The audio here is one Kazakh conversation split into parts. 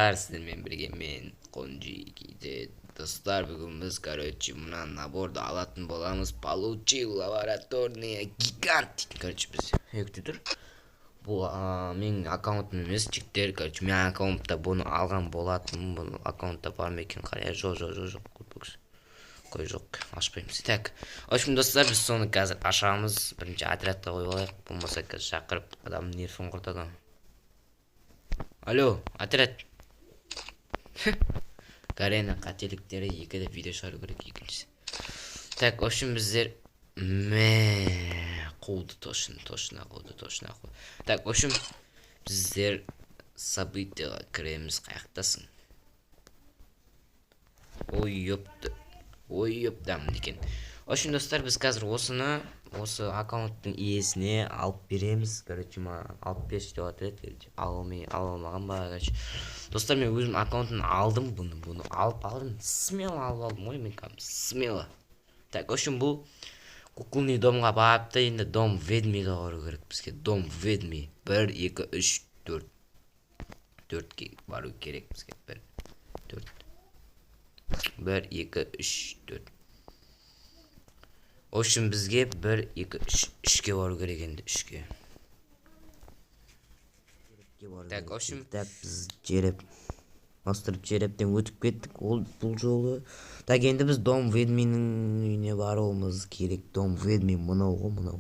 Достар, сіздермен бірге мен, Қонжи KZ. Достар, бүгін біз, короче, мына наборды алатын боламыз. Получил лабораторный гигант дейтін, короче, біз күте тұр. Бұл менің аккаунтым емес, жігіттер, короче, мен аккаунтта бұны алған болатынмын. Бұны аккаунтта бар ма екен, қарай. Жоқ, жоқ, жоқ, жоқ. Қой, жоқ, ашпаймыз. Так, в общем, достар, біз соны қазір ашамыз. Бірінші отрядқа қойып алайық, болмаса қазір шақырып, адамның нервін құртады. Алло, отряд. Гарена қателіктері екі де видео шығару керек екіншісі. Так, в общем, біздер мә қуды, точно, точно қуды, точно қуды. Так, в общем, біздер событияға кіреміз. Қаяқтасың? Ой, ёпты, ой, ёпта, екен. В общем, достар, біз қазір осыны осы аккаунттың иесіне алып береміз. Короче, маған алып берші деп жатыр еді, короче, ала алмай, ала алмаған ба. Короче, достар, мен өзім аккаунтын алдым, бұны алып алдым, смело алып алдым ғой мен кәдімгі, смело. Так, в общем, бұл кукольный домға барып та, енді дом ведьмиға бару керек бізге. Дом ведьми, бір, екі, үш, төрт, төртке бару керек бізге. Бір, төрт, бір, екі, үш, төрт. В общем, бізге бір, екі, үш, үшке бару керек енді, үшке. Так, в общем. Так, біз жереп, остров черептен өтіп кеттік ол бұл жолы. Так, енді біз дом ведьминің үйіне баруымыз керек. Дом ведьми мынау ғой, мынау.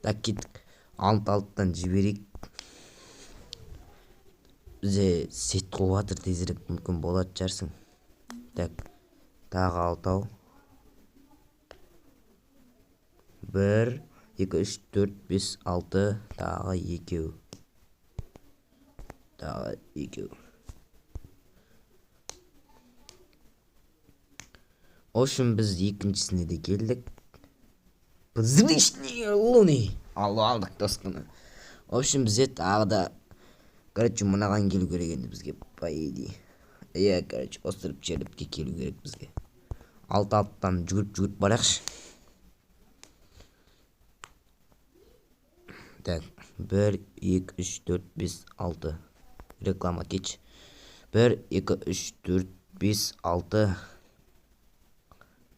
Так, кеттік, алты алтыдан жіберейік. Бізде сеть қуып жатыр, тезірек мүмкін болатын шығарсың. Так, тағы алтау. Бір, екі, үш, төрт, бес, алты, тағы екеу, тағы екеу. В общем, біз екіншісіне де келдік. Призрачные луны алып алдық досканы. В общем, бізде тағы да, короче, мынаған келу керек енді бізге, по идее. Иә, короче, остров черепке келу керек бізге. Алты алтыдан жүгіріп жүгіріп барайықшы. Так, бір, екі, үш, төрт, бес, алты. Реклама кетші. Бір, екі, үш, төрт, бес, алты.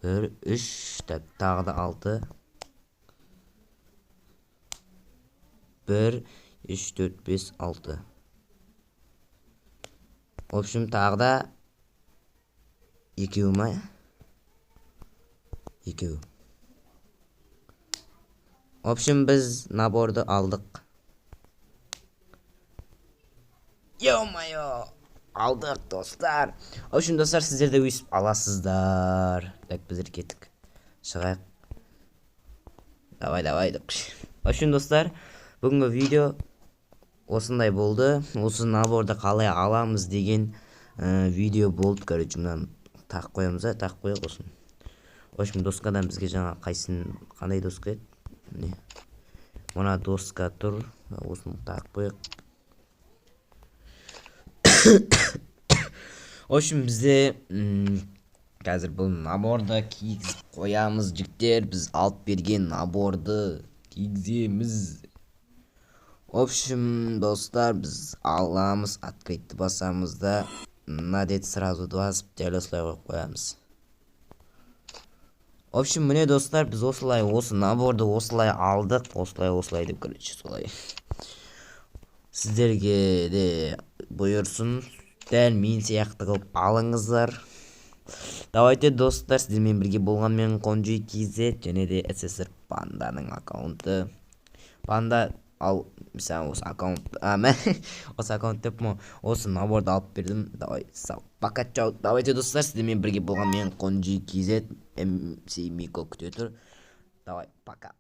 Бір, үш, так, тағы да алты. Бір, үш, төрт, бес, алты. В общем, тағы да екеу ма? Екеу. В общем, біз наборды алдық. Ё-моё, алдық, достар. В общем, достар, сіздер де өйстіп аласыздар. Так, біздер кеттік. Шығайық. Давай, давай деп. В общем, достар, бүгінгі видео осындай болды. Осы наборды қалай аламыз деген видео болды. Короче, мынаны тағып қоямыз да, тағып қояйық осыны. В общем, доскадан бізге жаңа қайсын, қандай доска еді? Міне. Мына доска тұр. Осыны тағып қояйық. В общем, бізде қазір бұл наборды кигізіп қоямыз, жігіттер. Біз алып берген наборды кигіземіз. В общем, достар, біз аламыз, открытьті басамыз да, надеть сразу басып, дәл осылай қойып қоямыз. В общем, міне, достар, біз осылай осы наборды осылай алдық, осылай, осылай деп, короче, солай. Сіздерге де бұйырсын, дәл мен сияқты қылып алыңыздар. Давайте, достар, сіздермен бірге болған мен, Қонжи KZ, және де СССР Панданың аккаунты. Панда, ал саған осы аккаунт, а, мә, осы аккаунт деп, осы наборды алып бердім. Давай, сау, пока, чао. Давайте, достар, сіздермен бірге болған мен, Қонжи KZ, МС Мико күте тұр. Давай, пока.